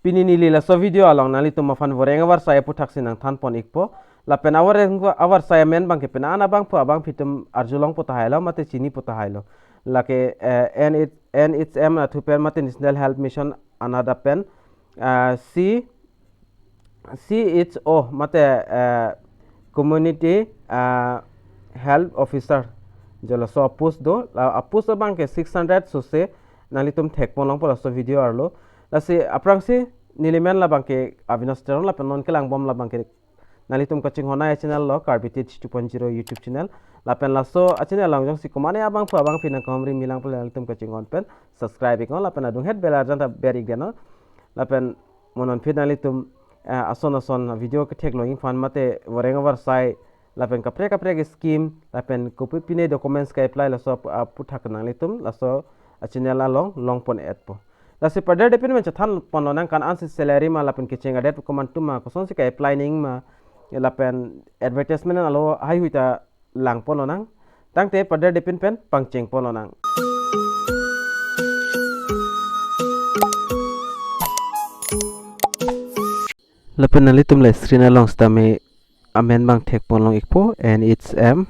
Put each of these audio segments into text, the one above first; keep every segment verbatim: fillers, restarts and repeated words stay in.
Pini neli laso video along nanglitum aphan voreng avarsai aputhaksi nangthanpon ikpo. Lapen avoreng avarsai amen abangke penang an abangphu abangphi atum arjulongpo tahailo mate chinipo tahailo. Lake, eh, N H, N H M athu pen mate National Health Mission anada pen, eh, C, C H O mate, eh, Community, eh, Health Officer, jo laso apost do, la apost abangke six hundred sose nanglitum thekponlongpo laso video arlo. Lasi aphrangsi neli men labangke Avinash Teron lapen non kelangbom labangke nanglitum kachinghon ai channel lo, Karbi Teach two point zero YouTube channel. Lapen laso a channel along jongsi komatne abangphu abangphi nangkehumri milang pule nanglitum kachinghon pen subscribe iknon lapen adunghet bell arjan ta ber ikdetnon. Lapen mo non aphi nanglitum, eh, ason ason video ketheklongji aphan mate voreng avarsai lapen kaprek kaprek scheme lapen kopi pine documents ke-apply laso ap-, aputhak nanglitum laso a channel along longpon-etpo. Lasi paderdepin pen chethanpon lonang, kan ansi salary ma lapen kecheng adet komantu ma, kosonsi ke-apply nangji ma, lapen advertisement alo haihui ta langpon lonang. Tangte paderdepin pen pangchengpon lonang. Lapen nanglitum la screen along sitame amen abang thekponlong ikpo, N H M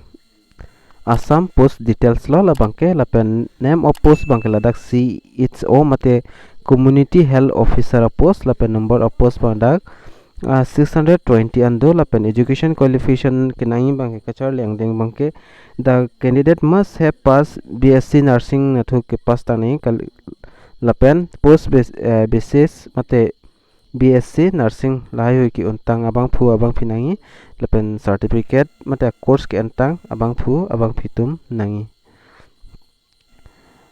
Assam post details lo labangke, lapen name of post abangke ladak C H O mate Community Health Officer apost, lapen number of post abang dak, ah, six hundred twenty an do, lapen education qualification kenangji abangke kacharli angdeng abangke the candidate must have passed B S C Nursing athu kepass tang nangji kal-, lapen post bas-, eh, basis mate B S C Nursing lahaihui ke-untang abangphu abangphi nangji, lapen certificate mate course ke-entang abangphu abangphi atum nangji.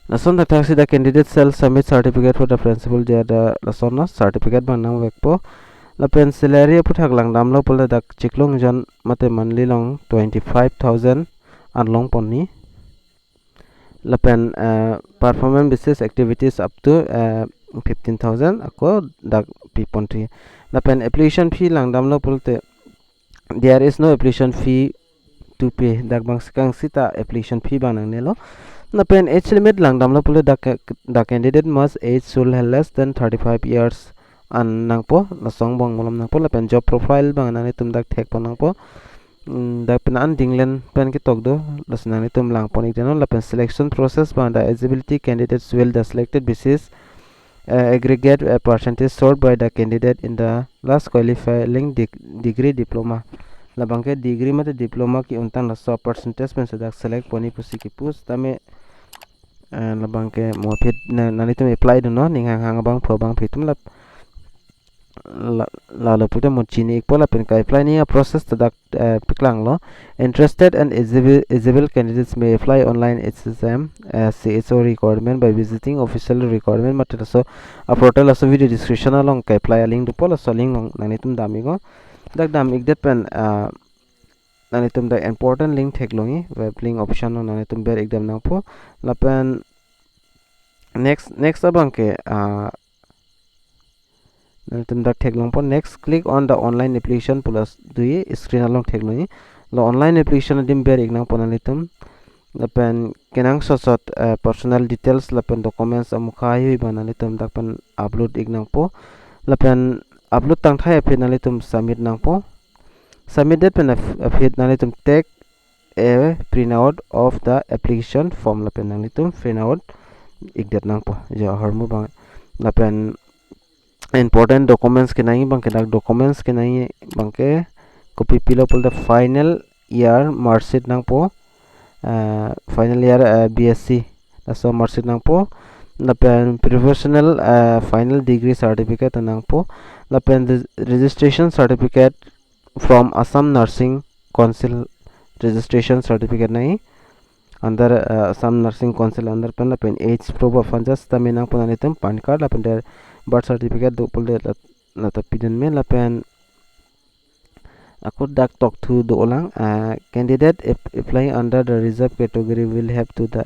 Lason thakthaksi the candidate shall submit certificate for the principal, dia the lason no certificate abang nangvekpo. Lapen salary aputhak langdamlo pule dak chiklung jon mate monthly along twenty-five thousand an longponji. Lapen, eh, performance basis activities up to, eh, fifteen thousand ako dak piponji. Lapen application fee langdamlo pulote there is no application fee to pay. Dak abang sekang sita application fee abang nangnelo. Lapen age limit langdamlo pule dak, the candidate must age should have less than thirty-five years an nangpo, laso angbong malom nangpo. Lapen job profile abang nanglitum dak thekpon nangpo. Mm, dak penang an dinglen pen ketok do, laso nanglitum langpon ikdetnon. Lapen selection process abang the eligibility candidates will the selected basis, uh, aggregate, uh, percentage scored by the candidate in the last qualifying deg-, degree diploma. Labangke degree mate diploma ke-untang laso percentage pensi dak select ponji pusi kipu sitame, eh, labangke mo aphi na, nanglitum apply dunnon, ning hanghang abangphu abangphi atum lap-, la-, lalo pulote mo chini ikpo. Lapen ke-apply nangji aprocess ta dak, eh, paklanglo. Interested and eligible, eligible candidates may apply online H S M, eh, C H O requirement by visiting official requirement mate laso aportal, laso video description along ke-apply alink dopo, laso alink along nanglitum dam iknon. Dak dam ikdet pen, ah, nanglitum dak important link theklongji, web link option along nanglitum ber ikdam nangpo. Lapen next, next abangke, ah, nanglitum dak theklongpo. Next, click on the online application pu la doji, screen along theklongji. La online application adim ber ik nangpo nanglitum. Lapen kenangsot sot, eh, personal details lapen documents amukha haihui abang nanglitum dak pen upload ik nangpo. Lapen upload tangthai aphi nanglitum submit nangpo. Submit det pen aph-, aphi nanglitum take a printout of the application form lapen nanglitum printout ikdet nangpo, jo ahormu abang. Lapen important documents kenangji abangke dak documents kenangji abangke kopi pilo pulote final year mark sheet nangpo, eh, final year, eh, B S C laso mark sheet nangpo. Lapen professional, eh, final degree certificate nangpo. Lapen the registration certificate from Assam Nursing Council registration certificate nangji under, uh, Assam Nursing Council under pen. Lapen age proof aphan just tame nangpo nanglitum PAN card lapen der birth certificate do pulote la, la ta pidun me. Lapen ako dak tokthu dolang, uh, candidate ap-, applying under the reserved category will have to the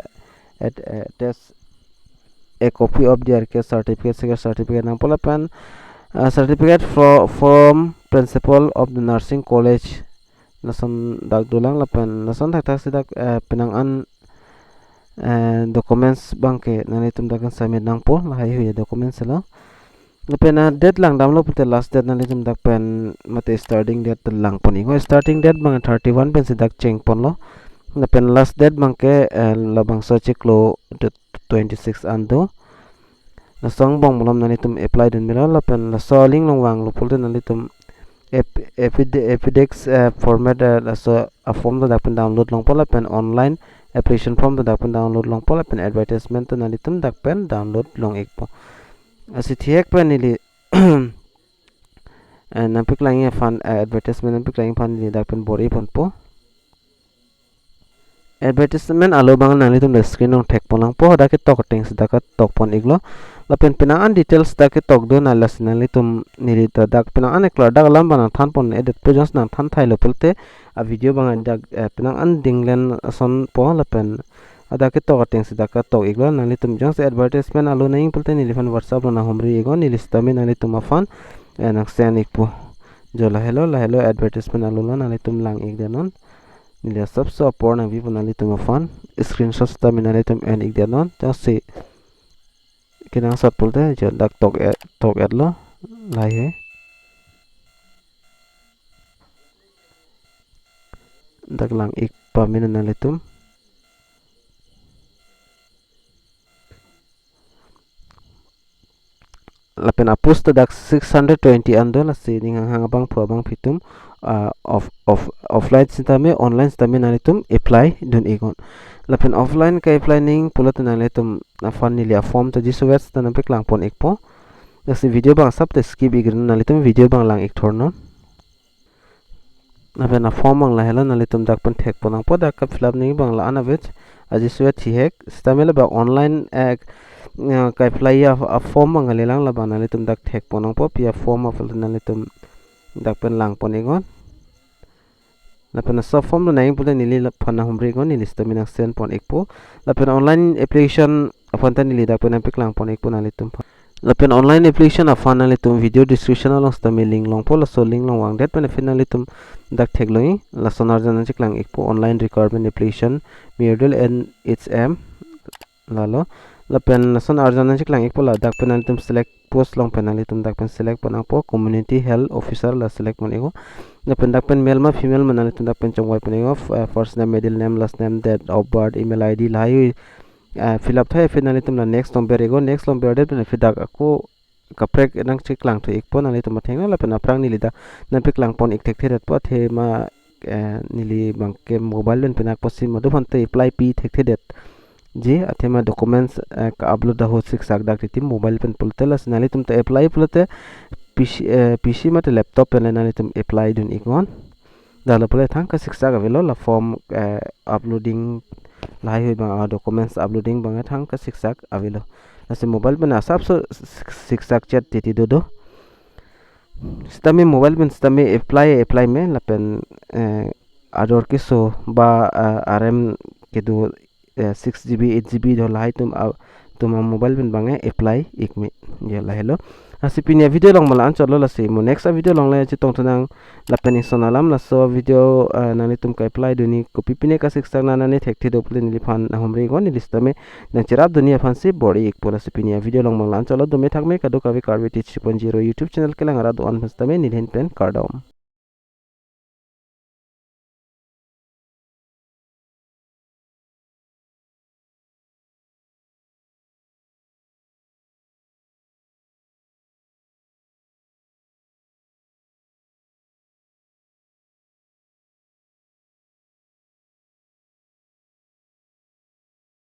at, uh, attest a copy of their caste certificate, secret certificate nangpo lapen, uh, certificate fro-, from principal of the nursing college. Lason dak dolang lapen lason thakthaksi dak, uh, penang an, uh, documents abangke nanglitum dak submit nangpo, lahaihui documents lo. Lapen a date langdamlo pulote last date nanglitum dak pen mate starting date langpon iknon. Starting date abang thirty-one pensi dak chengponlo. Lapen last date abangke, eh, labangso chiklo twenty-six an do. Laso angbong malom nanglitum apply dun melo, lapen laso link along vanglo pulote nanglitum aff-, affid-, affidavits, eh, format, eh, laso a form ta dak pen download longpo, lapen online application form ta dak pen download longpo, lapen advertisement ta nanglitum dak pen download long ikpo. Lasi thihek pen neli, eh, nangpaklangji aphan, eh, advertisement nangpaklangji aphan neli dak pen bor-iponpo. Advertisement alo abang nanglitum dak screen along thekpon nangpo, dak ketok atengsi dak ketokpon iklo. Lapen penang an details dak ketok do, lasi nanglitum neli ta dak penang an eklar dak alam abang nangthanpon-edetpo, jongsi nangthan thailo pulote a video abang dak, eh, penang an dinglen asonpo, lapen dak ketok atengsi dak ketok iklo. Nanglitum jongsi advertisement alo nangji pulote neliphan WhatsApp along nanghumri iknon, neli sitame nanglitum aphan, eh, nang send ikpo. Jo lahelo, lahelo advertisement alo lo, nanglitum lang ik det non. Neli asapso apor nangpipo nanglitum aphan, screenshot sitame nanglitum en ik det non. Jongsi kenangsot pulote jo dak tok-et, tok-etlo, lahai he. Dak lang ik pame non nanglitum. Lapen a post ta dak six hundred twenty an do, lasi ning hanghang abangphu abangpi atum, ah, off, off, offline sitame online sitame nanglitum apply dun iknon. Lapen offline ke-apply nangji pulote nanglitum aphan neli a form ta Jisu West ta nangpaklangpon ikpo. Lasi video abang asap ta skip iknon, nanglitum video abang lang ik thornon. Lapen a form abang lahelo, nanglitum dak pen thekpon nangpo, dak ke-fill up nangji abang la-an average aji suet thihek. Sitame labang online, eh, eh, ke-apply a, a form abang kalilang, labang nanglitum dak thekpon nangpo, pi a form aphan nanglitum dak pen langpon iknon. Lapen laso form lo nangji pulote neliphan nanghumri iknon, neli sitame nang send pon ikpo. Lapen online application aphan ta neli dak pen nangpaklangpon ikpo nanglitum aphan. Lapen online application aphan nanglitum video description along sitame link longpo, laso link along vangdet pen aphi nanglitum dak theklongji, lason arjan nangcheklang ikpo, online recruitment application, Mirdal N H M, lalo. Lapen lason arjan nangcheklang ikpo, la dak pen nanglitum select post along pen nanglitum dak pen select pon nangpo, community health officer la select pon iknon. Lapen dak pen male ma female ma nanglitum dak pen chongvai pon iknon, f-, eh, first name, middle name, last name, date of birth, email I D, lahai, eh, fill up thai aphi nanglitum la next along ber iknon, next along berdet pen aphi dak ako kaprek nangcheklang thu ikpo nanglitum athengno, lapen aphrang neli dak nangpaklangpon ik thekthedetpo, athema, eh, neli abangke mobile pen penang apotsi madu aphan ta apply pi thekthedetji, athema documents, eh, ka-upload ahut siksak dak titi mobile pen pulote. Lasi nanglitum ta apply pulote P C, eh, P C mate laptop pen le nanglitum apply dun iknon. Dalo pule thangka siksak avelo, la form, eh, uploading, lahaihui abang, ah, documents uploading abang thangka siksak avelo. Lasi mobile pen asapso sik-, siksak chet titi dodo. Sitame mobile pen sitame apply, apply me, lapen, eh, ador keso ba, ah, arem kedo, eh, six G B, eight G B do, lahai atum, ah, atum a mobile pen abang apply ik me. Jo lahelo. Lasi pini a video along ma la-an chotlo, lasi mo next a video along le chetong thunang, lapen ison alam laso video, eh, nanglitum ke-apply dunji kopi pine kasiksak nang nangthekthe do pulote neliphan nanghumri iknon, neli sitame nangcherap dunji aphansi bor-i ikpo. Lasi pini a video along ma la-an chotlo, dome thakme kadokave Karbi Teach three point zero YouTube channel kelang arat do-an aphan sitame neli ahin pen kardom.